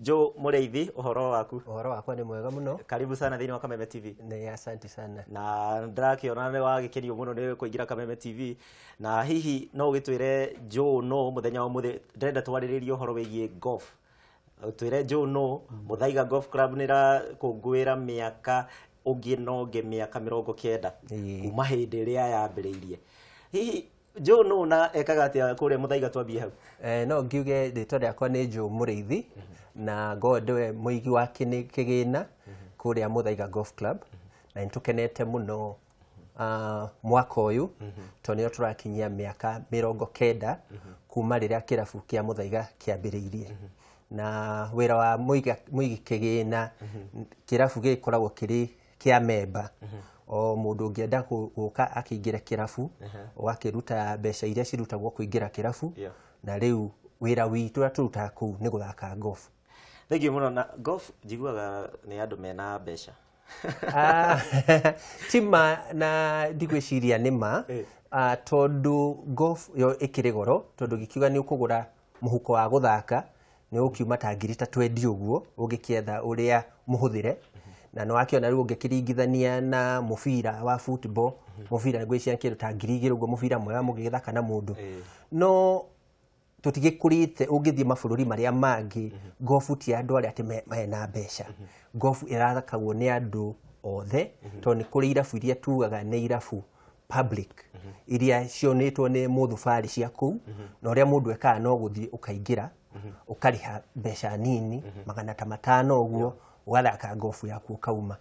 Joe Mũrĩithi, ũhoro waku? Ũhoro wakwa nĩ mwega mũno. Karibu sana thĩinĩ wa Kameme TV. Nĩ asante sana. Na ndĩrakĩona nĩ wagĩkenio mũno nĩ kũingĩra Kameme TV, na hihi no ũgĩtwĩre Joe no mũthenya wa mũthĩ ndĩrenda twarĩrĩrie ũhoro wĩgiĩ golf. Twĩre Joe no Muthaiga Golf Club nĩ ĩrakũngũĩra mĩaka ũngĩ na ũngĩ, mĩaka 90 kuma hĩndĩ ĩrĩa yambĩrĩirie. Hihi Joe no na ekaga atĩa kũrĩa Muthaiga? Twambie hau. No ngiuge rĩtwa rĩakwa nĩ Joe Mũrĩithi na ngorwo ndĩwe mũigi wa kĩgĩna kũrĩa Muthaiga Golf Club, na nĩ tũkenete mũno mwaka ũyũ tondũ nĩo tũrakinyia mĩaka 90 kuma rĩrĩa kĩrabu kĩa Muthaiga kĩambĩrĩirie. Na wĩra wa mũigi kĩgĩna kĩrabu gĩkoragwo kĩrĩ kĩa memba, o mũndũ ũngĩenda gũka akĩingĩra kĩrabu, ũgakĩruta mbeca iria cirutagwo kũingĩra kĩrabu. Na rĩu wĩra witũ ũrĩa tũrutaga kũu nĩ gũthaka golf. Thank you mũno. Na golf njiguaga nĩ andũ mena mbeca. Ti ma, na ndigwĩciria nĩ ma, tondũ golf yo ĩkĩrĩ goro, tondũ gĩkiuga nĩ ũkũgũra mũhuko wa gũthaka nĩ ũkiuma ta ngiri ta 20 ũguo ũngĩkĩetha ũrĩa mũhũthĩre. Na nĩ wakĩona rĩu ũngĩkĩringithania na mũbira wa football, mũbira ngwĩciria kĩndũ ta 2000 ũguo, mũbira mwega mũngĩgĩthaka na mũndũ. No tũtigĩkũrĩte, ũngĩthiĩ mabũrũri marĩa mangĩ, golf ti andũ arĩa atĩ mena mbeca. Golf ĩrathakagwo nĩ andũ othe, tondũ nĩ kũrĩ irabu iria tugaga nĩ irabu public iria cionĩtwo nĩ mũthubarĩ cia kũu, na ũrĩa mũndũ ekaga no gũthiĩ ũkaingĩra, ũkarĩha mbeca nini, 500 ũguo, ũgathaka golf yaku ũkauma.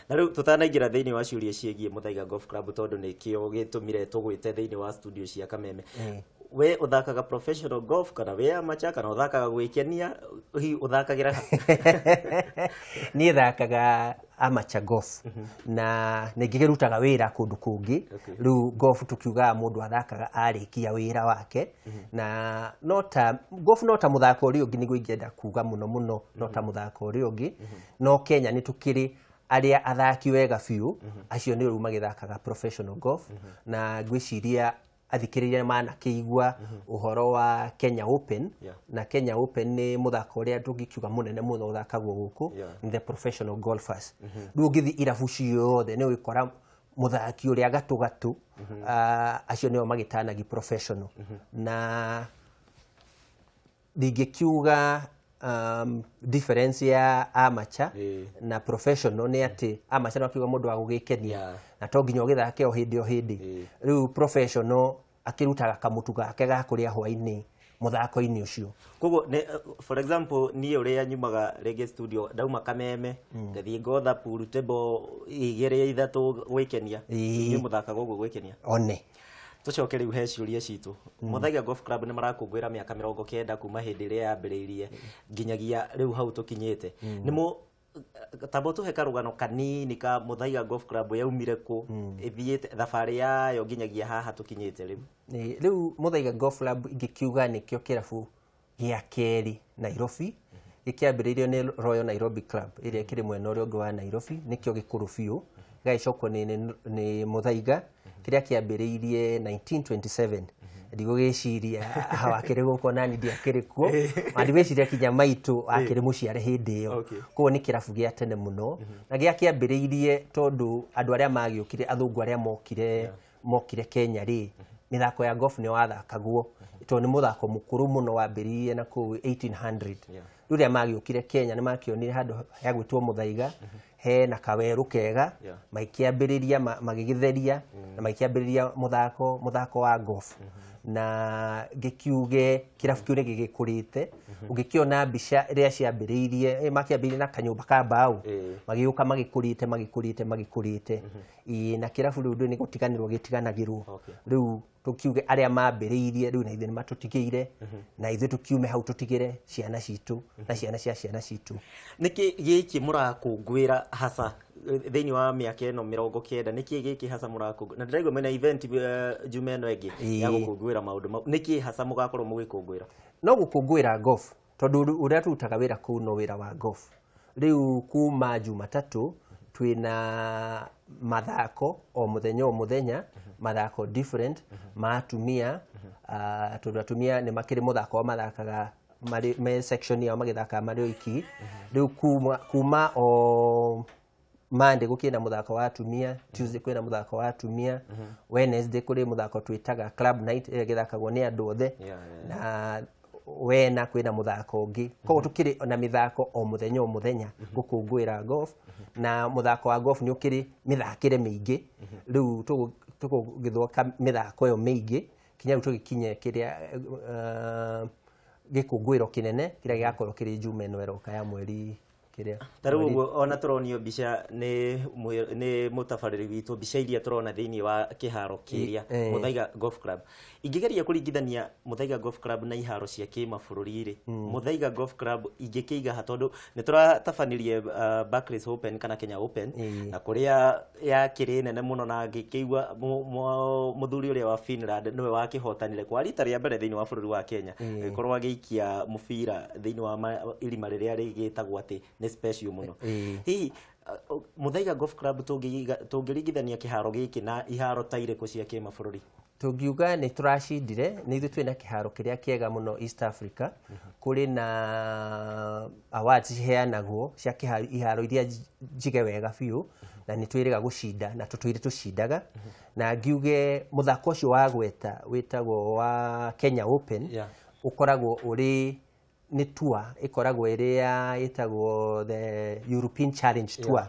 Na rĩu tũtanaingĩra thĩinĩ wa ciũria ciĩgiĩ Muthaiga Golf Club, tondũ nĩkĩo gĩtũmire tũgwĩte thĩinĩ wa studio cia Kameme, we ũthakaga professional golf kana wĩ amateur kana ũthakaga gwĩkenia? Hihi ũthakagĩra ha? Niĩ thakaga amateur golf na nĩ ngĩrutaga wĩra kũndũ kũngĩ. Rĩu golf tũkiugaga mũndũ athakaga arĩkia wĩra wake, na no ta golf no ta mũthako ũrĩa ũngĩ, nĩguo ingĩenda kuga mũno mũno, no ta mũthako ũrĩa ũngĩ. No Kenya nĩ tũkĩrĩ arĩa athaki wega biũ, acio nĩ rĩu magĩthakaga professional golf, na ngwĩciria athikĩrĩria manakĩigua ũhoro wa Kenya Open. Na Kenya Open nĩ mũthako ũrĩa tũngĩkiuga mũnene mũno ũthakagwo gũkũ nĩ the professional golfers. Rĩu ũngĩthiĩ irabu ciothe nĩ ũgĩkora mũthaki ũrĩa gatũ gatũ, acio nĩo magĩtanagi professional. Na ndingĩkiuga difference ya amateur na professional nĩ atĩ amateur no akiuga mũndũ wa gũgĩkenia na to nginya ũgĩthake o hĩndĩ o hĩndĩ. Rĩu professional akĩrutaga kamũtu gake ga kũrĩa hwainĩ mũthako-inĩ ũcio. Koguo for example niĩ ũrĩa nyumaga rĩngĩ studio, ndauma Kameme ngathiĩ ngotha pool table igĩrĩ ithatũ gwĩkenia. Inyuĩ mũthakaga ũguo gwĩkenia? One. Tũcoke rĩu he ciũria citũ. Muthaiga Golf Club nĩ marakũngũĩra mĩaka 90 kuma hĩndĩ ĩrĩa yambĩrĩirie nginyagia rĩu hau tũkinyĩte. Nĩ mũ tamba tũhe karũgano kanini ka Muthaiga Golf Club, yaumire kũ, ĩthiĩte thabarĩ yayo nginyagia haha tũkinyĩte rĩu. Rĩu Muthaiga Golf Club ingĩkiuga nĩkĩo kĩrabu gĩa kerĩ Nairobi. Gĩkĩambĩrĩirio nĩ Royal Nairobi Club ĩrĩa ĩkĩrĩ mwena ũrĩa ũngĩ wa Nairobi, nĩkĩo gĩkũrũ biũ, gĩgagĩcokwo nĩ Muthaiga kĩrĩa kĩambĩrĩirie 1927. Ndigũgĩciria wakĩrĩ gũkũ nani ndiakĩrĩ kuo, na ndigwĩciria kinya maitũ akĩrĩ mũciare hĩndĩ ĩyo. Koguo nĩ kĩrabu gĩa tene mũno, na gĩa kĩambĩrĩirie tondũ andũ arĩa magĩũkire, athũngũ arĩa mokire Kenya rĩ, mĩthako ya golf nĩ wathakagwo tondũ nĩ mũthako mũkũrũ mũno wambĩrĩirie na kũu 1800. Rĩu rĩrĩa magĩũkire Kenya nĩ makĩonire handũ hagwĩtwo Muthaiga hena kawerũ kega, magĩkĩambĩrĩria magĩgĩtheria na magĩkĩambĩrĩria mũthako wa golf. Na ngĩkiuge kĩrabu kĩu nĩ gĩgĩkũrĩte. Ũngĩkĩona mbica ĩrĩa ciambĩrĩirie, makĩambĩrĩirie na kanyũmba ka mbaũ, magĩũka magĩkũrĩte magĩkũrĩte magĩkũrĩte. Ĩĩ, na kĩrabu rĩu nĩ gũtiganĩrwo gĩtiganagĩrwo. Rĩu tũkiuge arĩa mambĩrĩirie rĩu na ithuĩ nĩ matũtigĩire, na ithuĩ tũkiume hau tũtigĩre ciana citũ na ciana cia ciana citũ. Nĩkĩ gĩkĩ mũrakũngũĩra hasa thĩinĩ wa mĩaka ĩno 90? Nĩkĩ gĩkĩ hasa mũrakũngũĩra? Na ndĩraigua mwĩna event juma ĩno ĩngĩ ya gũkũngũĩra maũndũ mau. Nĩkĩ hasa mũgakorwo mũgĩkũngũĩra? No gũkũngũĩra golf, tondũ ũrĩa tũrutaga wĩra kũu no wĩra wa golf. Rĩu kuma Jumatatũ twĩna mathako o mũthenya o mũthenya, mathako different ma atumia, tondũ atumia nĩ makĩrĩ mũthako wa mathakaga marĩ me section yao magĩthakaga marĩ oiki. Rĩu kuma o Monday gũkĩrĩ na mũthako wa atumia, Tuesday kwĩna mũthako wa atumia, Wednesday kũrĩ mũthako twĩtaga club night ĩrĩa ĩgĩthakagwo nĩ andũ othe, na wena kwĩna mũthako ũngĩ. Koguo tũkĩrĩ na mĩthako o mũthenya o mũthenya gũkũngũĩra golf, na mũthako wa golf nĩ ũkĩrĩ mĩthakĩre mĩingĩ. Rĩu tũgũgĩthaka mĩthako ĩyo mĩingĩ kinya rĩu tũgĩkinye kĩrĩa gĩkũngũĩro kĩnene kĩrĩa gĩgakorwo kĩrĩ Juma ĩno ĩroka ya mweri kĩrĩa. Ta rĩu ũguo ona tũronio mbica nĩ mũtabarĩri witũ, mbica iria tũrona thĩinĩ wa kĩharo kĩrĩa Muthaiga Golf Club. Ingĩgeria kũringithania Muthaiga Golf Club na iharo cia kĩmabũrũri rĩ, Muthaiga Golf Club ingĩkĩiga ha? Tondũ nĩ tũratabanirie Barclays Open kana Kenya Open, na kũrĩa yakĩrĩ nene mũno, na ngĩkĩigua mũthuri ũrĩa wa Finland nĩwe wakĩhotanire kwa rita rĩa mbere thĩinĩ wa bũrũri wa Kenya, agĩkorwo agĩikia mũbira thĩinĩ wa irima rĩrĩa rĩgĩtagwo atĩ nĩ special mũno. Hihi Muthaiga Golf Club tũngĩringithania kĩharo gĩkĩ na iharo ta irĩkũ cia kĩmabũrũri? Tũngiuga nĩ tũracindire, nĩ ithuĩ twĩna kĩharo kĩrĩa kĩega mũno East Africa. Kũrĩ na awards ciheanagwo cia iharo iria njige wega biũ, na nĩ twĩrĩga gũcinda na tũtũire tũcindaga. Na ngiuge mũthako ũcio wa gweta wĩtagwo wa Kenya Open, ũkoragwo ũrĩ nĩ tour ĩkoragwo ĩrĩ ya ĩtagwo the European Challenge Tour.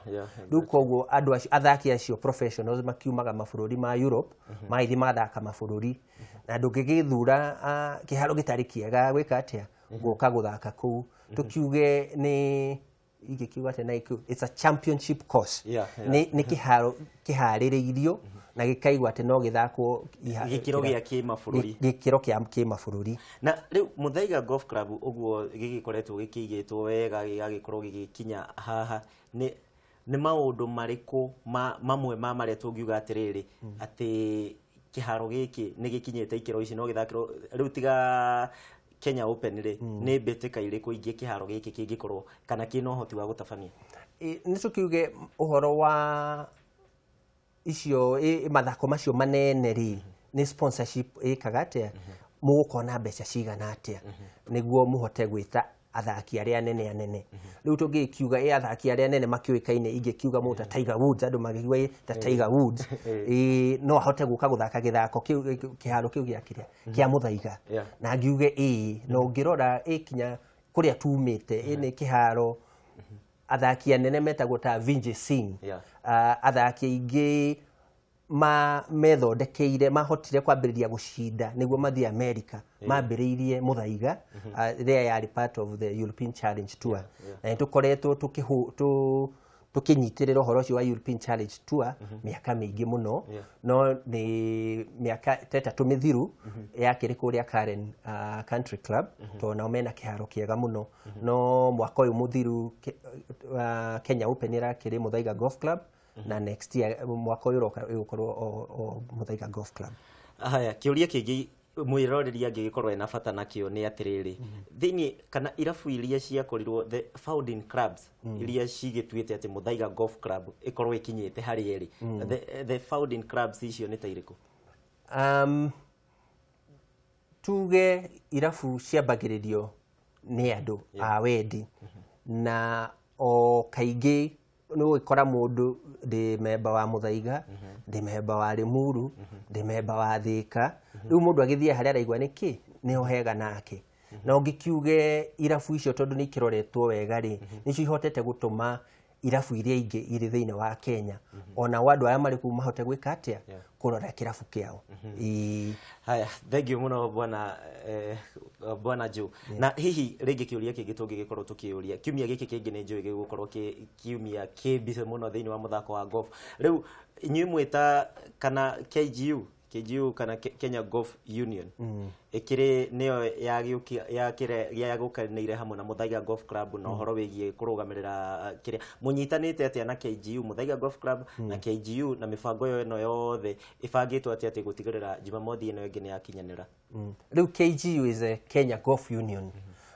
Rĩu koguo andũ acio, athaki acio professionals, makiumaga mabũrũri ma Europe, magĩthiĩ magathaka mabũrũri, na ndũngĩgĩthura kĩharo gĩtarĩ kĩega gwĩka atĩa gũka gũthaka kũu. Tũkiuge nĩ ingĩkiuga atĩa na gĩkũyũ, it's a championship course. Nĩ kĩharo kĩharĩrĩirio na gĩkaigwo atĩ no gĩthakwo gĩkĩro gĩa kĩmabũrũri. Gĩkĩro kĩa kĩmabũrũri. Na rĩu Muthaiga Golf Club ũguo gĩgĩkoretwo gĩkĩigĩtwo wega gĩgagĩkorwo gĩgĩkinya haha, nĩ maũndũ marĩkũ mamwe ma marĩa tũngiuga atĩrĩrĩ atĩ kĩharo gĩkĩ nĩ gĩkinyĩte ikĩro ici no gĩthakĩrwo rĩu tiga Kenya Open rĩ, nĩ mbĩtĩka irĩkũ ingĩ kĩharo gĩkĩ kĩngĩkorwo kana kĩna ũhoti wa gũtabania? Nĩ tũkiuge ũhoro wa icio mathako macio manene rĩ, nĩ sponsorship ĩkaga atĩa, mũgũkorwo na mbeca cigana atĩa nĩguo mũhote gwĩta athaki arĩa anene anene. Rĩu tũngĩkiuga athaki arĩa anene makĩũĩkaine, ingĩkiuga mũndũ ta Tiger Woods, andũ magĩkiuga ta Tiger Woods no ahote gũka gũthaka gĩthako kĩu kĩharo kĩu gĩa kĩrĩa kĩa Muthaiga. Na ngiuge ĩĩ, na ũngĩrora ĩkinya kũrĩa tumĩte, nĩ kĩharo athaki anene metagwo ta Vijay Singh, athaki aingĩ methondekeire mahotire kwambĩrĩria gũcinda nĩguo mathiĩ America, mambĩrĩirie Muthaiga, ĩrĩa yarĩ part of the European Challenge Tour. Na nĩ tũkoretwo tũkĩnyitĩrĩra ũhoro ũcio wa European Challenge Tour mĩaka mĩingĩ mũno. No nĩ mĩaka ta 3 mĩthiru yakĩrĩ kũrĩa Karen Country Club, tondũ nao mena kĩharo kĩega mũno. No mwaka ũyũ mũthiru Kenya Open ĩrakĩrĩ Muthaiga Golf Club, na next year, mwaka ũyũ ũroka, ĩgũkorwo o Muthaiga Golf Club. Haya, kĩũria kĩngĩ mwĩroreri angĩgĩkorwo ena bata nakĩo nĩ atĩrĩrĩ, thĩinĩ kana irabu iria ciakorirwo the founding clubs iria cigĩtuĩte atĩ Muthaiga Golf Club ĩkorwo ĩkinyĩte harĩa ĩrĩ, the founding clubs icio nĩ ta irĩkũ? Tuge irabu ciambagĩrĩrio nĩ andũ a wendi, na o kaingĩ nĩ ũgĩkora mũndũ, ndĩ memba wa Muthaiga, ndĩ memba wa Limuru, ndĩ memba wa Thika. Rĩu mũndũ agĩthiĩ harĩa araigua nĩkĩ nĩho hega nake. Na ũngĩkiuge irabu icio, tondũ nĩ ikĩroretwo wega rĩ, nĩcio ihotete gũtũma irabu iria ingĩ irĩ thĩinĩ wa Kenya, ona andũ arĩa marĩ kũu mahote gwĩka atĩa, kũrora kĩrabu kĩao. Ĩĩ. Haya, thank you mũno bwana Joe. Na hihi rĩngĩ kĩũria kĩngĩ tũngĩgĩkorwo tũkĩũria, kiumia gĩkĩ kĩngĩ nĩ njũĩ gĩgũkorwo kĩ kiumia kĩ busy mũno thĩinĩ wa mũthako wa golf. Rĩu inyuĩ mwĩta kana KGU kana Kenya Golf Union ĩkĩrĩ nĩyo yagĩũkanĩire hamwe na Muthaiga Golf Club na ũhoro wĩgiĩ kũrũgamĩrĩra kĩrĩa mũnyitanĩte atĩa na KGU, Muthaiga Golf Club na KGU, na mĩbango ĩyo ĩno yothe ĩbangĩtwo atĩa atĩ gũtigĩrĩra Jumamothi ĩno ĩngĩ nĩ yakinyanĩra? Rĩu KGU is a Kenya Golf Union.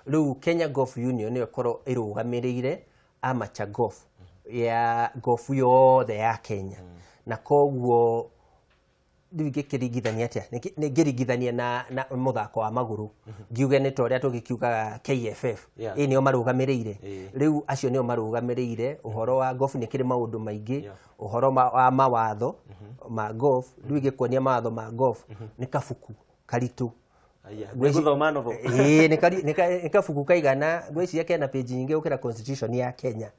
Rĩu Kenya Golf Union nĩyo ĩkorwo ĩrũgamĩrĩire amateur golf ya golf yothe ya Kenya, na koguo Rĩu ingĩkĩringithania atĩa? Nĩ ngĩringithania na mũthako wa magũrũ, ngiuge nĩ ta ũrĩa tũgĩkiugaga KFF. Ĩ nĩo marũgamĩrĩire. Rĩu acio nĩo marũgamĩrĩire ũhoro wa golf. Nĩ kĩrĩ maũndũ maingĩ ũhoro wa mawatho ma golf. Rĩu ingĩkuonia mawatho ma golf, nĩ kabuku karitũ. Aya, nĩ gũthoma novel. Ĩĩ, nĩ kabuku kaigana, ngwĩciria kena page nyingĩ gũkĩra constitution ya Kenya.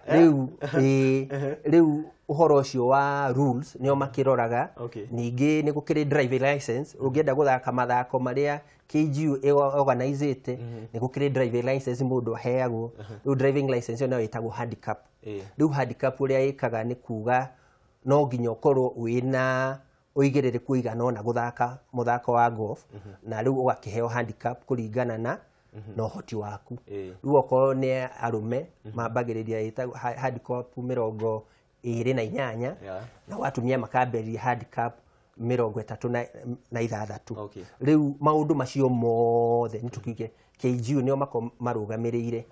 Rĩu ĩĩ, rĩu ũhoro ũcio wa rules nĩo makĩroraga. Ningĩ nĩ gũkĩrĩ driving license ũngĩenda gũthaka mathako marĩa KGU organizĩte. Nĩ gũkĩrĩ driving license mũndũ aheagwo. Rĩu driving license ĩyo nayo ĩtagwo handicap. Rĩu handicap ũrĩa ĩkaga nĩ kuga no nginya ũkorwo wĩna ũigĩrĩrĩku ũigana ũna gũthaka mũthako wa golf, na rĩu ũgakĩheo handicap kũringana na ũhoti waku. Rĩu okorwo nĩ arũme mambagĩrĩria ĩtagwo handicap 28, nao atumia makambĩrĩria handicap 36. Rĩu maũndũ macio mothe nĩ tũkiuge KGU nĩo makoragwo marũgamĩrĩire,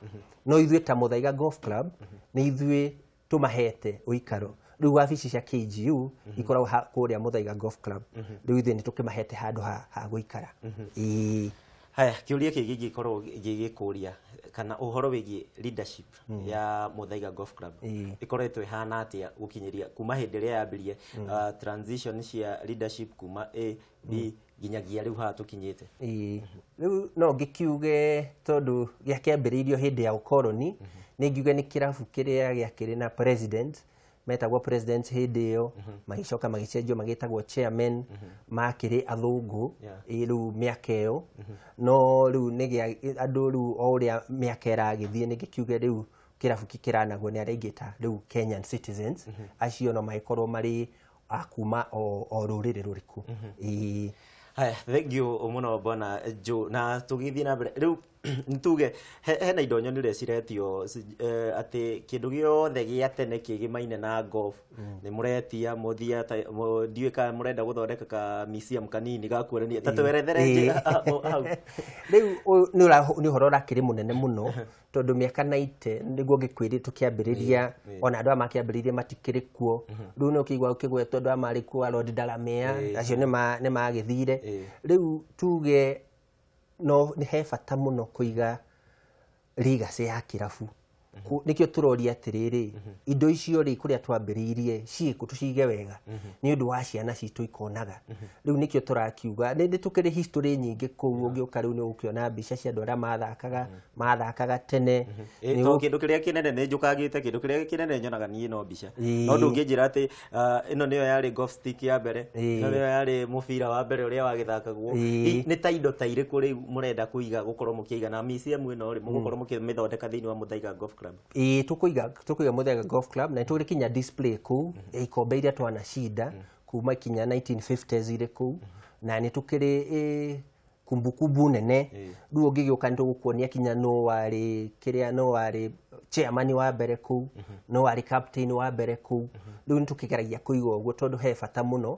no ithuĩ ta Muthaiga Golf Club nĩ ithuĩ tũmahete ũikaro. Rĩu wabici cia KGU ikoragwo kũrĩa Muthaiga Golf Club. Rĩu ithuĩ nĩ tũkĩmahete handũ ha gũikara. Ĩĩ. Haya, kĩũria kĩngĩ ingĩkorwo ngĩgĩkũria kana ũhoro wĩgiĩ leadership ya Muthaiga Golf Club ĩkoretwo ĩhana atĩa gũkinyĩria kuma hĩndĩ ĩrĩa yambirie, transition cia leadership kuma A B nginyagia rĩu haha tũkinyĩte? Ĩĩ. Rĩu no ngĩkiuge tondũ gĩakĩambĩrĩirio hĩndĩ ya ũkoroni, nĩ ngiuge nĩ kĩrabu kĩrĩa gĩakĩrĩ na president, metagwo president hĩndĩ ĩyo, magĩcoka magĩcenjio magĩtagwo chairman, makĩrĩ athũngũ. Ĩĩ, rĩu mĩaka ĩyo no rĩu nĩ gĩa andũ. Rĩu o ũrĩa mĩaka ĩragĩthiĩ, nĩ ngĩkiuge rĩu kĩrabu kĩranagwo nĩ arĩa aingĩ ta rĩu Kenyan citizens, acio no magĩkorwo marĩ a kuma o rũrĩrĩ rũrĩkũ. Ĩĩ. Haya, thank you mũno bwana Joe. Na tũgĩthiĩ na mbere rĩu, nĩtuge hena indo nyonire ciretio atĩ kĩndũ gĩothe gĩa tene kĩgĩmaine na golf nĩ mũretia mũthia ndiũĩ kana mũrenda gũthondeka ka museum kanini ga kuonania, ta twerethere hau. Rĩu ũyũ nĩ ũhoro ũrakĩrĩ mũnene mũno, tondũ mĩaka 90 nĩguo ngĩkwĩrĩ tũkĩambĩrĩria, ona andũ aya makĩambĩrĩirie matikĩrĩ kuo rĩu. Nĩ ũkĩigua ũkĩgwetwo andũ aya marĩ kuo, Lord Delamere, acio nĩ magĩthire. Rĩu tuge no nĩ he bata mũno kũiga legacy ya kĩrabu. Nĩkĩo tũroria atĩrĩrĩ, indo icio rĩ, kũrĩa twambĩrĩirie ciĩkũ, tũcige wega nĩ ũndũ wa ciana citũ ikonaga. Rĩu nĩkĩo tũrakiuga nĩ tũkĩrĩ history nyingĩ kũu. Ũngĩũka rĩu nĩ ũgũkĩona mbica cia andũ arĩa mathakaga tene. To kĩndũ kĩrĩa kĩnene nĩ njũkagĩte, kĩndũ kĩrĩa kĩnene nyonaga niĩ no mbica. No ndũngĩnjĩra atĩ ĩno nĩyo yarĩ golf stick ya mbere, ĩno nĩyo yarĩ mũbira wa mbere ũrĩa wagĩthakagwo. Nĩ ta indo ta irĩkũ rĩu mũrenda kũiga, gũkorwo mũkĩiga, na museum ĩno rĩ, mũgũkorwo mũkĩmĩthondeka thĩinĩ wa Muthaiga Golf Club? Ĩĩ, tũkũiga Muthaiga Golf Club, na tũrĩ kinya display kũu ya ikombe iria twanacinda kuma kinya 1950s irĩ kũu, na nĩ tũkĩrĩ kumbukumbu nene. Rĩu ũngĩgĩũka nĩ tũgũkuonia kinya nũ warĩ kĩrĩa, nũ warĩ chairman wa mbere kũu, nũ warĩ captain wa mbere kũu. Rĩu nĩ tũkĩgeragia kũiga ũguo tondũ he bata mũno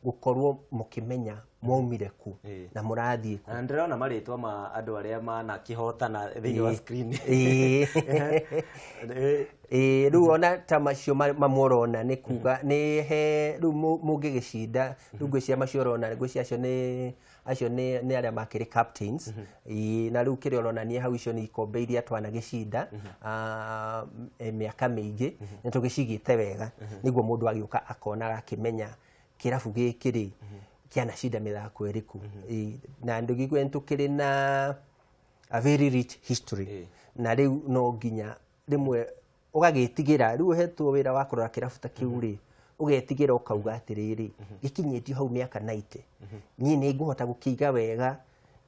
gũkorwo mũkĩmenya mwaumire kũ na mũrathiĩ kũ. Na ndĩrona marĩtwa ma andũ arĩa manakĩhotana thĩinĩ wa screen. Ĩĩ, rĩu ona ta macio mamwe ũrona nĩ kuga nĩ he rĩu mũngĩgĩcinda. Rĩu ngwĩciria macio ũrona, ngwĩciria acio nĩ arĩa makĩrĩ captains. Ĩĩ, na rĩu kĩrĩa ũronania hau, icio nĩ ikombe iria twanagĩcinda mĩaka mĩingĩ, nĩ tũgĩcigĩte wega nĩguo mũndũ agĩũka akona, agakĩmenya kĩrabu gĩkĩ rĩ kĩanacinda mĩthako ĩrĩkũ. Ĩĩ, na ndũgĩgue nĩ tũkĩrĩ na a very rich history. Na rĩu no nginya rĩmwe ũgagĩtigĩra, rĩu ũhetwo wĩra wa kũrora kĩrabu ta kĩu rĩ, ũgetigĩra ũkauga atĩrĩrĩ, gĩkinyĩtio hau mĩaka 90, niĩ nĩ ngũhota gũkĩiga wega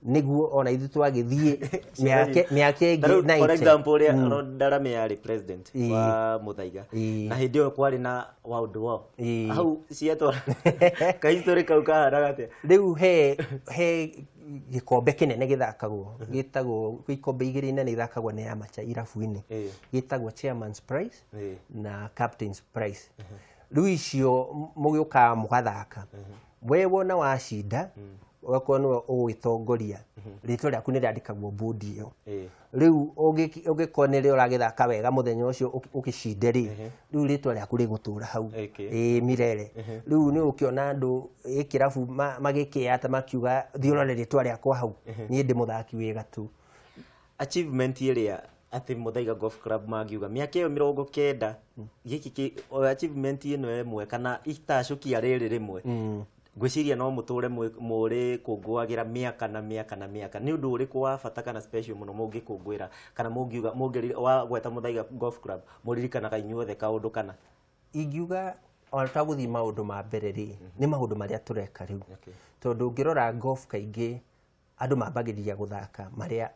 nĩguo ona ithuĩ twagĩthiĩ mĩaka Ta ĩngĩ rĩu, for 90. example, ũrĩa Lord Delamere yarĩ president wa Muthaiga, na hĩndĩ ĩyo kwarĩ na World War, hau cietwo ka history kau kahanaga atĩa? Rĩu he gĩkombe kĩnene gĩthakagwo, gĩtagwo, kwĩ ikombe igĩrĩ nene ithakagwo nĩ amacha irabu-inĩ, gĩtagwo chairman's prize na captain's prize. Rĩu icio mũgĩũkaga mũgathaka, we wona wacinda Ũgakorwo nĩwe ũgũgĩtongoria, rĩtwa rĩaku nĩ rĩandĩkagwo bodi ĩyo. Rĩu ũngĩkorwo nĩrĩo ũragĩthaka wega mũthenya ũcio ũgĩcinde rĩ, rĩu rĩtwa rĩaku rĩgũtũra hau ĩĩ mirere. Rĩu nĩ ũkĩona andũ ĩ kĩrabu magĩkĩyata makiuga thiĩ ũrore rĩtwa rĩakwa hau, niĩ ndĩ mũthaki wĩ gatũ. Achievement ĩrĩa atĩ Muthaiga Golf Club mangiuga mĩaka ĩyo 90 gĩkĩ achievement ĩno ĩmwe kana itacũkia rĩrĩ rĩmwe, ngwĩciria no mũtũre mũrĩ kũngũagĩra mĩaka na mĩaka na mĩaka. Nĩ ũndũ ũrĩkũ wa bata kana special mũno mũngĩkũngũĩra kana mũngiuga wa gweta Muthaiga Golf Club mũririkanaga inyuothe kaũndũ kana? Ingiuga ona twagũthiĩ maũndũ ma mbere rĩ, nĩ maũndũ marĩa tũreka rĩu. Tondũ ũngĩrora golf kaingĩ andũ mambagĩrĩria gũthaka marĩa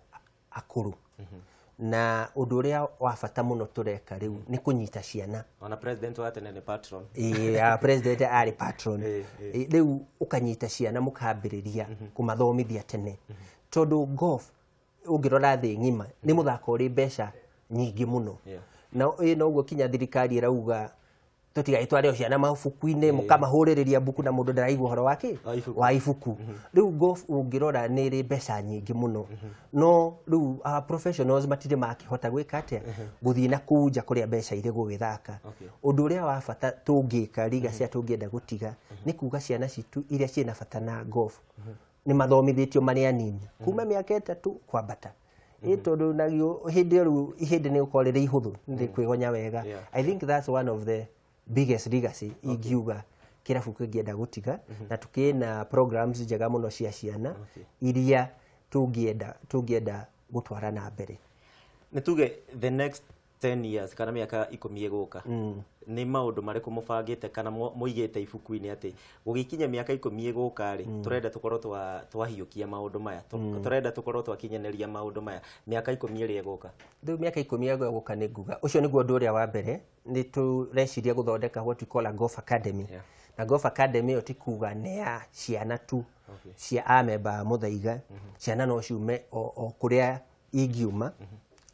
akũrũ. Na ũndũ ũrĩa wa bata mũno tũreka rĩu nĩ kũnyita ciana. Ona president wa tene nĩ patron. Ĩĩ, president arĩ patron. Rĩu ũkanyita ciana mũkambĩrĩria kũmathomithia tene. Tondũ golf ũngĩrora thĩ ng'ima nĩ mũthako ũrĩ mbeca nyingĩ mũno. Na ĩ noguo kinya thirikari ĩrauga tũtigagĩtware ciana mabuku-inĩ, mũkamahũrĩrĩria mbuku na mũndũ ndaraigua ũhoro wa kĩ? Wa ibuku. Rĩu golf ũngĩrora nĩ ĩrĩ mbeca nyingĩ mũno. No rĩu our professionals matirĩ makĩhota gwĩka atĩa? Gũthiĩ na kũu nja kũrĩa mbeca irĩ gũgĩthaka. Ũndũ ũrĩa wa bata tũngĩka riga cia tũngĩenda gũtiga nĩ kuga ciana citũ iria ciĩna bata na golf nĩ mathomithĩtio marĩ anini kuma mĩaka 3 kwambata. Ĩ tondũ naguo hĩndĩ ĩyo rĩu ihĩndĩ nĩ gũkorwo rĩrĩ ihũthũ, nĩ kwĩgonya wega. I think that's one of the biggest legacy ingiuga kĩrabu kĩngĩenda gũtiga. Na tukĩna programs njega mũno cia ciana iria tũngĩenda gũtwara na mbere. Nĩ tuge the next 10 years kana mĩaka 10 ĩgũka, nĩ maũndũ marĩkũ mũbangĩte kana mũigĩte ibuku-inĩ atĩ gũgĩkinya mĩaka 10 ĩgũka rĩ, tũrenda tũkorwo twahiũkia maũndũ maya, tũrenda tũkorwo twakinyanĩria maũndũ maya mĩaka 10 ĩrĩa ĩgũka? Rĩu mĩaka 10 ĩgũka nĩ nguga ũcio nĩguo ũndũ ũrĩa wa mbere nĩ tũreciria gũthondeka what we call a golf academy. Na golf academy ĩyo ti kuga nĩ ya ciana tu cia amemba a Muthaiga, ciana no ciume o kũrĩa ingiuma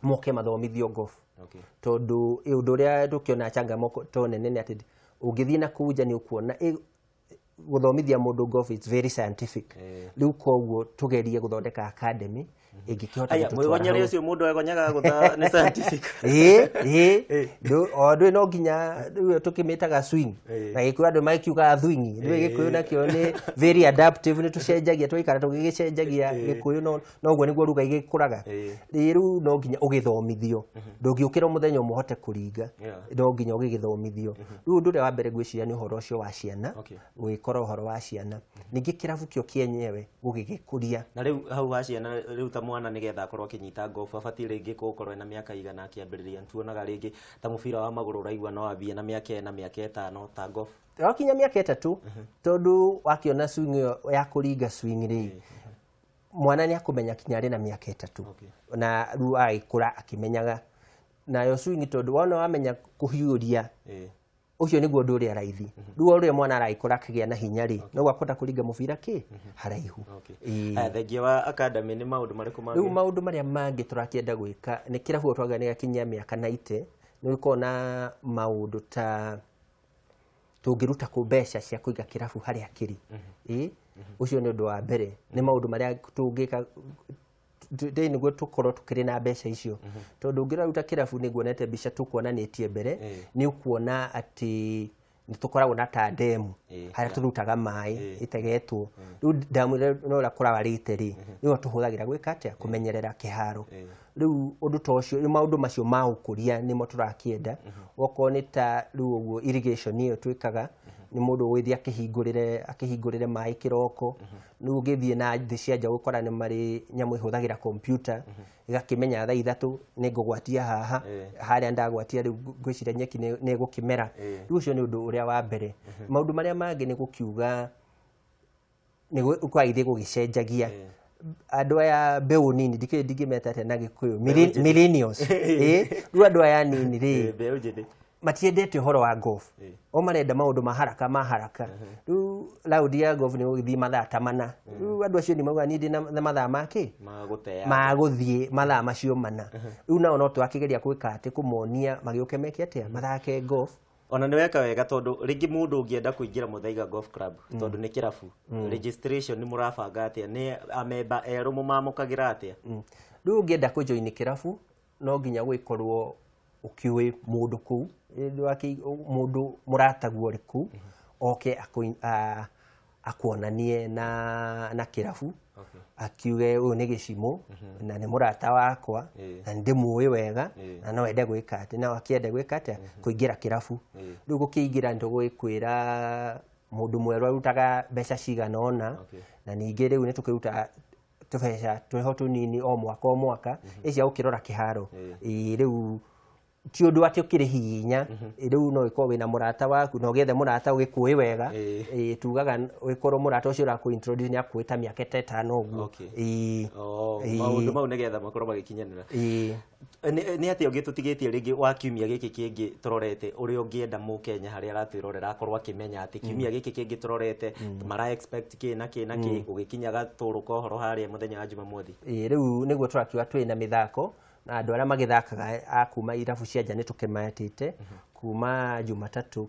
moke mathomithio golf. Tondũ ũndũ ũrĩa tũkĩona changamoto nene nĩ atĩ ũngĩthiĩ na kũu nja nĩ ũkuona gũthomithia mũndũ golf is very scientific. Rĩu koguo tũgerie gũthondeka academy ĩngĩkĩhota gũtũtwara. Mwĩgonyere ũcio mũndũ egonyaga gũtha nĩ scientific. Ĩĩ, o ndũĩ no nginya rĩu tũkĩmĩtaga swing. Na Gĩkũyũ andũ magĩkiugaga thwing. Rĩu Gĩkũyũ nakĩo nĩ very adaptive, nĩ tũcenjagia tũgaikara tũgĩgĩcenjagia Gĩkũyũ noguo nĩguo ruga igĩkũraga. Rĩu no nginya ũgĩthomithio. Ndũngĩũkĩra mũthenya ũmwe ũhote kũringa. No nginya ũgĩgĩthomithio. Rĩu ũndũ ũrĩa wa mbere ngwĩciria nĩ ũhoro ũcio wa ciana, gũgĩkora ũhoro wa ciana. Ningĩ kĩrabu kĩo kĩenyewe gũgĩgĩkũria. Na rĩu hau ha ciana rĩu ta mwana nĩgetha akorwo akĩnyita golf abatiĩ rĩngĩ gũkorwo ena mĩaka igana akĩambĩrĩria. Tuonaga rĩngĩ ta mũbira wa magũrũ ũraigua no ambie na mĩaka 4, mĩaka 5 ta golf. Wakinya mĩaka 3 tondũ wakĩona swing ĩyo ya kũringa swing rĩ, mwana nĩ akũmenya kinya arĩ na mĩaka 3. Na rĩu agĩkũra akĩmenyaga. Nayo swing tondũ wona wamenya kũhiũria, ũcio nĩguo ũndũ ũrĩa raithi. Rĩu ũrĩa mwana aragĩkũra akĩgĩa na hinya rĩ, noguo akũhota kũringa mũbira kĩ haraihu. Thengia wa academy nĩ maũndũ marĩkũ mangĩ? Rĩu maũndũ marĩa mangĩ tũrakĩenda gwĩka nĩ kĩrabu twauga nĩ gĩakinyia mĩaka 90, nĩ gũkorwo na maũndũ ta tũngĩruta kũ mbeca cia kũiga kĩrabu harĩa kĩrĩ. Ũcio nĩ ũndũ wa mbere. Nĩ maũndũ marĩa tũngĩka ndĩ nĩguo tũkorwo tũkĩrĩ na mbeca icio. Tondũ ũngĩraruta kĩrabu nĩ nguonete mbica tũkuonanĩtie mbere, nĩ ũkuona atĩ nĩ tũkoragwo na ta demu harĩa tũrutaga maĩ ĩtegetwo. Rĩu damu ĩrĩa no ũrĩa kũrawarĩte rĩ, nĩyo tũhũthagĩra gwĩka atĩa? Kũmenyerera kĩharo. Rĩu ũndũ ta ũcio, rĩu maũndũ macio ma ũkũria nĩmo tũrakĩenda. Okorwo nĩ ta rĩu ũguo irrigation ĩyo twĩkaga, nĩ mũndũ ũgũgĩthiĩ akĩhingũrĩre maĩ kĩroko. Rĩu ũngĩthiĩ na thĩ cia nja ũgũkora nĩ marĩ nyamũ ĩhũthagĩra computer, ĩgakĩmenya thaa 3 nĩ ngũgwatia haha, harĩa ndagwatia rĩu ngwĩciria nyeki nĩ ĩgũkĩmera. Rĩu ũcio nĩ ũndũ ũrĩa wa mbere. Maũndũ marĩa mangĩ nĩ gũkiuga nĩ kwagĩrĩire gũgĩcenjagia. Andũ aya mbeũ nini, ndikĩũĩ ndingĩmeta atĩa na Gĩkũyũ, millennials. Rĩu andũ aya nini rĩ, Mbeũ njĩthĩ. matiendete ũhoro wa golf. O marenda maũndũ ma haraka ma haraka. Rĩu raundi ya golf nĩ gũgĩthiĩ mathaa ta 4. Rĩu andũ acio nĩ maugaga niĩ ndĩ na mathaa ma kĩ? Ma gũtea. Ma gũthiĩ mathaa macio 4. Rĩu nao no tũrakĩgeria gwĩka atĩ kũmonia magĩũke meke atĩa? Mathake golf. Ona nĩ weka wega tondũ rĩngĩ mũndũ ũngĩenda kũingĩra Muthaiga Golf Club tondũ nĩ kĩrabu, registration nĩ mũrabanga atĩa, nĩ amemba erũ mũmamũkagĩra atĩa? Rĩu ũngĩenda kũjoin kĩrabu no nginya gũgĩkorwo ũkĩũĩ mũndũ kũu, mũndũ mũrataguo ũrĩ kũu oke akuonanie na kĩrabu, akiuge ũyũ nĩ Gĩcimũ na nĩ mũrata wakwa na nĩ ndĩmũĩ wega na no ende gwĩka atĩ, no akĩende gwĩka atĩa, kũingĩra kĩrabu. Rĩu gũkĩingĩra nĩ tũgũgĩkwĩra mũndũ mwerũ arutaga mbeca cigana ũna, na ningĩ rĩu nĩ tũkĩrutaga tũbeca twĩho tũnini o mwaka o mwaka ĩcia gũkĩrora kĩharo. Rĩu ti ũndũ atĩ ũkĩrĩ hinya, rĩu no ĩkorwo wĩna mũrata waku na ũgĩethe mũrata ũgĩkũĩ wega, tugaga ũgĩkorwo mũrata ũcio ũrakũ introduce nĩ akũĩ ta mĩaka ta ĩtano ũguo. Maũndũ mau nĩgetha makorwo magĩkinyanĩra. Nĩ atĩa ũngĩ tũtigĩtie rĩngĩ wa kiumia gĩkĩ kĩngĩ tũrorete ũrĩa ũngĩenda mũkenya harĩa aratwĩrorera akorwo akĩmenya atĩ kiumia gĩkĩ kĩngĩ tũrorete mara expect kĩ na kĩ na kĩ gũgĩkinya gatũrũ ka ũhoro harĩa mũthenya wa Jumamothi? Rĩu nĩguo tũrakiuga twĩna mĩthako na andũ arĩa magĩthakaga a kuma irabu cia nja nĩ tũkĩmetĩte kuma Jumatatũ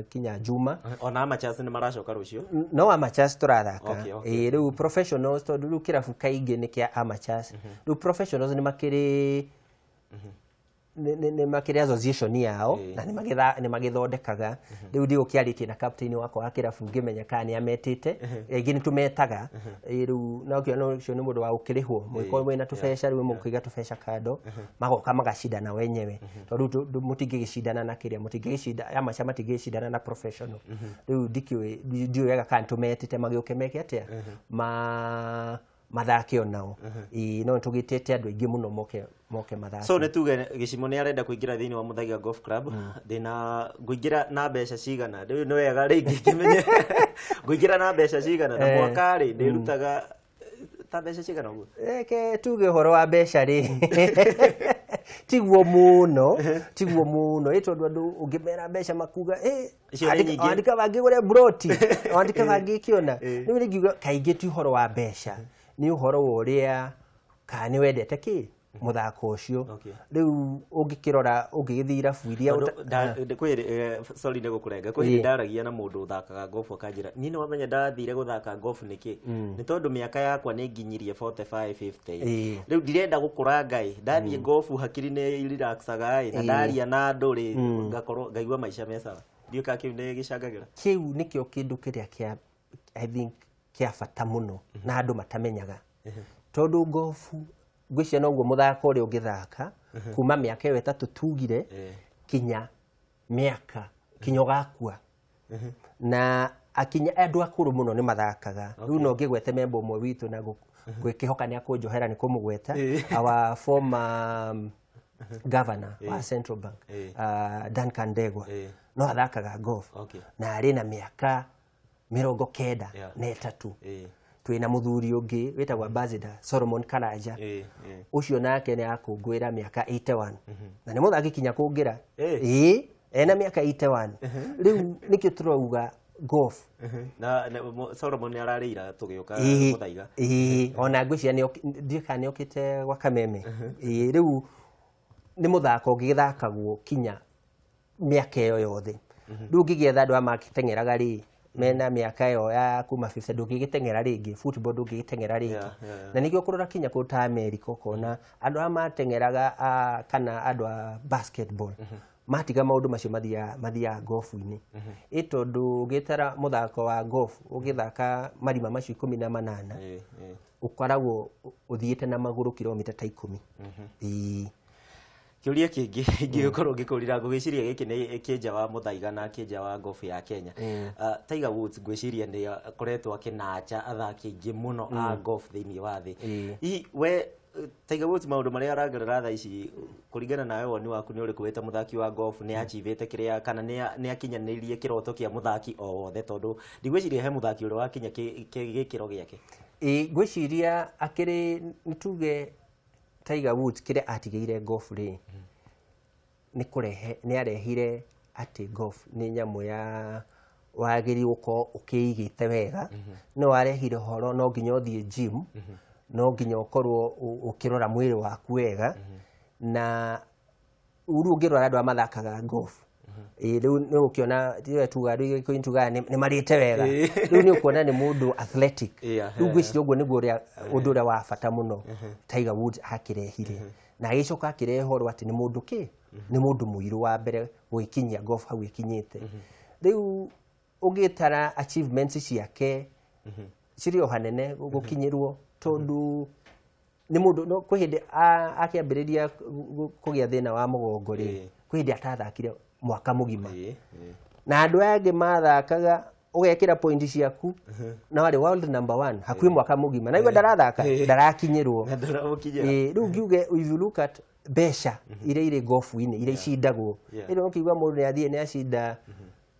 kinya Juma. Ona amateurs nĩ maracoka rũciũ? No amateurs tũrathaka. Rĩu professionals tondũ rĩu kĩrabu kaingĩ nĩ kĩa amateurs. Rĩu professionals nĩ makĩrĩ nĩ makĩrĩ association yao na nĩ magĩthondekaga. Rĩu ndigũkĩarĩtie na captain wakwa wa kĩrabu ngĩmenya kana nĩ ametĩte, rĩngĩ nĩ tũmetaga. Rĩu no kĩona ũcio nĩ mũndũ wa gũkĩrĩhwo, mũgĩkorwo mwĩna tũbeca rĩu mũkĩiga tũbeca kando, magoka magacindana wenyewe, tondũ rĩu mũtingĩgĩcindana na kĩrĩa, mũtingĩgĩcinda amateur, matingĩgĩcindana na professional. Rĩu ndikĩũĩ, ndiũĩ wega kana nĩtũmetĩte magĩũke meke atĩa, mathake onao. No nĩtũgĩtĩte andũ aingĩ mũno moke mathake. So nĩ tuge Gĩcimũ nĩ arenda kũingĩra thĩinĩ wa Muthaiga Golf Club, ndĩna ngũingĩra na mbeca cigana? Rĩu nĩ wega rĩngĩ ngĩmenye ngũingĩra na mbeca cigana, na mwaka rĩ ndĩrutaga ta mbeca cigana ũguo? Reke tuge ũhoro wa mbeca rĩ tiguo mũno, tiguo mũno, ĩ tondũ andũ ũngĩmera mbeca makuga andĩka mangĩgũre broti, andĩka mangĩkĩona. Rĩu rĩngiuga kaingĩ ti ũhoro wa mbeca, nĩ ũhoro wa ũrĩa kana nĩ wendete kĩ mũthako ũcio. Rĩu ũngĩkĩrora ũngĩgĩthiĩ irabu iria sorry nĩ gũkũrenga, kwĩ hĩndĩ ndaragia na mũndũ ũthakaga golf akanjĩra niĩ nĩ wamenya ndathire gũthaka golf nĩkĩ, nĩ tondũ mĩaka yakwa nĩ nginyirie 45 50, rĩu ndirenda gũkũranga ĩ, ndathiĩ golf hakiri nĩ relaxaga ĩ, na ndaria na andũ rĩ ngakorwo ngaigua maica me sawa. Ndiũĩ kana kĩu nĩ gĩcangagĩra. Kĩu nĩkĩo kĩndũ kĩrĩa kĩa I think kĩa bata mũno na andũ matamenyaga, tondũ golf ngwĩciria noguo mũthako ũrĩa ũngĩthaka kuma mĩaka ĩyo ĩtatũ tugire kinya mĩaka kinya ũgakua, na akinya andũ akũrũ mũno nĩ mathakaga. Rĩu no ngĩgwete memba ũmwe witũ na gwĩkĩhoka nĩ akũnjohera nĩ kũmũgweta, our former governor wa Central Bank, Duncan Ndegwa, no athakaga golf na arĩ na mĩaka 93. Twĩna mũthuri ũngĩ wĩtagwo Ambassador Solomon Karanja, ũcio nake nĩ akũngũĩra mĩaka 81 na nĩ mũthaki kinya kũngĩra, ĩĩ ena mĩaka 81. Rĩu nĩkĩo tũrauga golf. Na Solomon nĩ ararĩira tũgĩũka Muthaiga. Ĩĩ, ona ngwĩciria ndiũĩ kana nĩ okĩte gwa Kameme. Ĩĩ, rĩu nĩ mũthako ũngĩgĩthakagwo kinya mĩaka ĩyo yothe. Rĩu ũngĩgĩetha andũ aya magĩteng'eraga rĩ mena mĩaka ĩyo ya kuma 50 ndũngĩgĩteng'era rĩngĩ, football ndũngĩgĩteng'era rĩngĩ. Na nĩkĩo kũrora kinya kũndũ ta America ũkona andũ aya mateng'eraga kana andũ a basketball matiga maũndũ macio mathiaga golf-inĩ. Ĩ tondũ ũgĩtara mũthako wa golf ũgĩthaka marima macio 18 ũkoragwo ũthiĩte na magũrũ kilomita ta 10. Ĩĩ. Kĩũria kĩngĩ ingĩgĩkorwo ngĩkũrira ngũgĩciria gĩkĩ nĩ kĩnja wa Muthaiga na kĩnja wa golf ya Kenya. Tiger Woods ngwĩciria nĩ akoretwo akĩnacha athaki aingĩ mũno a golf thĩinĩ wa thĩ. Hihi we Tiger Woods maũndũ marĩa aragerera thaa ici kũringana nawe woni waku nĩ ũrĩkũ wĩ ta mũthaki wa golf, nĩ achivĩte kĩrĩa kana nĩ akinyanĩirie kĩroto kĩa mũthaki o wothe, tondũ ndigwĩciria he mũthaki ũrĩa wakinya gĩkĩro gĩake? Ĩĩ, ngwĩciria akĩrĩ nĩ tuge Tiger Woods kĩrĩa atigĩire golf rĩ nĩ kũrehe, nĩ arehire atĩ golf nĩ nyamũ ya wagĩrĩirwo gũkorwo ũkĩigĩte wega, no arehire ũhoro no nginya ũthiĩ gym, no nginya ũkorwo ũkĩrora mwĩrĩ waku wega, na Rĩu ũngĩrora andũ arĩa mathakaga golf, rĩu nĩ ũkĩona tiwe tuga rĩu Gĩkũyũ tugaga nĩ marĩte wega, rĩu nĩ ũkuona nĩ mũndũ athletic. Rĩu ngwĩciria ũguo nĩguo ũndũ ũrĩa wa bata mũno Tiger Woods akĩrehire, na agĩcoka akĩrehe ũhoro atĩ nĩ mũndũ kĩ nĩ mũndũ mũirũ wa mbere gũgĩkinyia golf hau ĩkinyĩte. Rĩu ũngĩtara achievements ciake cirĩ o hanene gũkinyĩrwo, tondũ nĩ mũndũ no kwĩ hĩndĩ akĩambĩrĩria kũgĩa thĩna wa mũgongo rĩ, kwĩ hĩndĩ atathakire mwaka mũgima, na andũ aya angĩ mathakaga ũgekĩra point ciaku na warĩ world number 1 hakuhĩ mwaka mũgima, na igua ndarathaka ndarakinyĩrwo. Na ndaramũkinyĩra. Rĩu ngiuge if you look at mbeca iria irĩ golf-inĩ iria icindagwo, rĩu ũkiuga mũndũ nĩ athiĩ nĩ acinda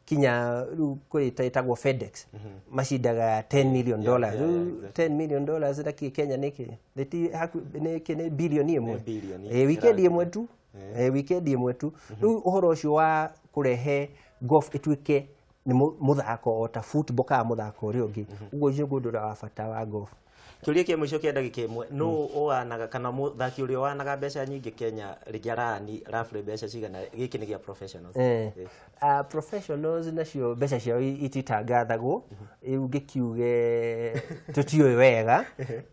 kinya rĩu kwĩ ĩtagwo FedEx macindaga $10 million. Rĩu $10 million na kĩ Kenya nĩkĩ nĩkĩ nĩ bilioni ĩmwe. Nĩ bilioni. Weekend ĩmwe tu. Weekend ĩmwe tu. Rĩu ũhoro ũcio wa kũrehe golf ĩtuĩke nĩ mũthako o ta football kana mũthako ũrĩa ũngĩ, ũguo ũcio nĩguo ũndũ ũrĩa wa bata wa golf. Kĩũria kĩa mũico kĩa ndagĩka ĩmwe, nũ ũwanaga kana mũthaki ũrĩa wanaga mbeca nyingĩ Kenya rĩngĩ arani roughly mbeca cigana? Gĩkĩ nĩ gĩa professionals. Professionals nacio mbeca ciao ititangathagwo, rĩu ngĩkiuge tũtiũĩ wega.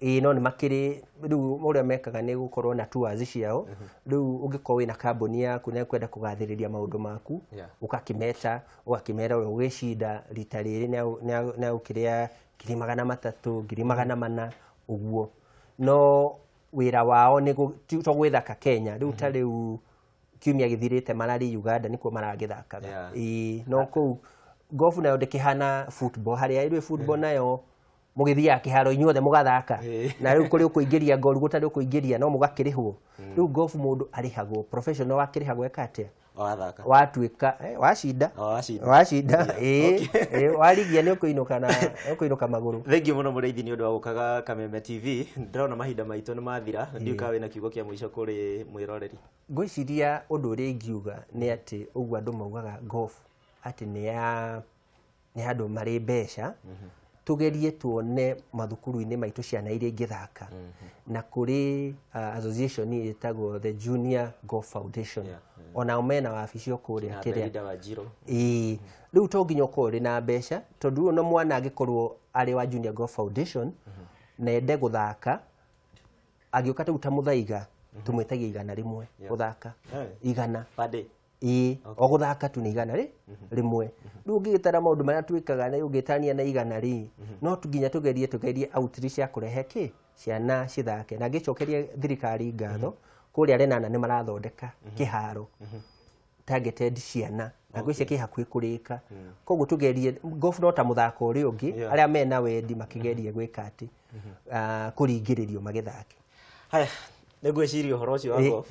Ĩĩ, no nĩ makĩrĩ rĩu ũrĩa mekaga nĩ gũkorwo na tours ciao. Rĩu ũngĩkorwo wĩna kambuni yaku na ũkwenda kũgathĩrĩria maũndũ maku, ũgakĩmeta ũgakĩmera ũrĩa ũgĩcinda rita rĩrĩ nĩ agũkĩrĩa 300,000, 400,000 ũguo. No wĩra wao nĩ to gwĩthaka Kenya. Rĩu ta rĩu kiumia gĩthirĩte mararĩ Uganda nĩkuo maragĩthakaga. Ĩĩ, no kũu golf nayo ndĩkĩhana football, harĩa rĩu football nayo mũgĩthiaga kĩharo inyuothe mũgathaka, na rĩu kũrĩ ũkũingĩria ngoru gũtarĩ ũkũingĩria no mũgakĩrĩhwo. Rĩu golf mũndũ arĩhagwo professional wakĩrĩhagwo eka atĩa? Wathaka. Watuĩka wacinda. O, wacinda. Wacinda, ĩĩ, warigia nĩ ũkũinũka na ũkũinũka magũrũ. Thengiũ mũno mũrĩithi nĩ ũndũ wa gũkaga Kameme TV. Ndĩrona mahinda maitũ nĩ mathira. Ndiũĩ kana wĩna kiugo kĩa mũico kũrĩ mwĩroreri. Ngwĩciria ũndũ ũrĩa ingiuga nĩ atĩ ũguo andũ maugaga golf atĩ nĩ ya andũ marĩ mbeca, tugerie tuone mathukuru-inĩ maitũ ciana iria ingĩthaka, na kũrĩ association ĩtagwo the Junior Golf Foundation, onao mena wabici o kũrĩa Na kĩrĩa Belinda Wanjiru. Ĩĩ, rĩu to nginya ũkorwo ũrĩ na mbeca, tondũ rĩu ona mwana angĩkorwo arĩ wa Junior Golf Foundation na ende gũthaka, angĩũka rĩu ta Mũthaiga tũmwĩtagia 100 gũthaka. 100. Per day. Ĩĩ, o gũthaka tu nĩ 100. Rĩu ũngĩgĩtara maũndũ marĩa twĩkaga na ũngĩtania na 100 rĩ, no nginya tũgerie outreach ya kũrehe kĩ ciana cithake. Na ngĩcokeria thirikari ngatho, kũrĩa Lenana nĩ marathondeka kĩharo targeted ciana, na ngwĩciria kĩ hakuhĩ kũrĩka. Koguo tũgerie golf no ta mũthako ũrĩa ũngĩ, arĩa mena wendi makĩgerie gwĩka atĩ kũringĩrĩrio magĩthake. Haya, nĩ ngwĩciria ũhoro ũcio wa golf.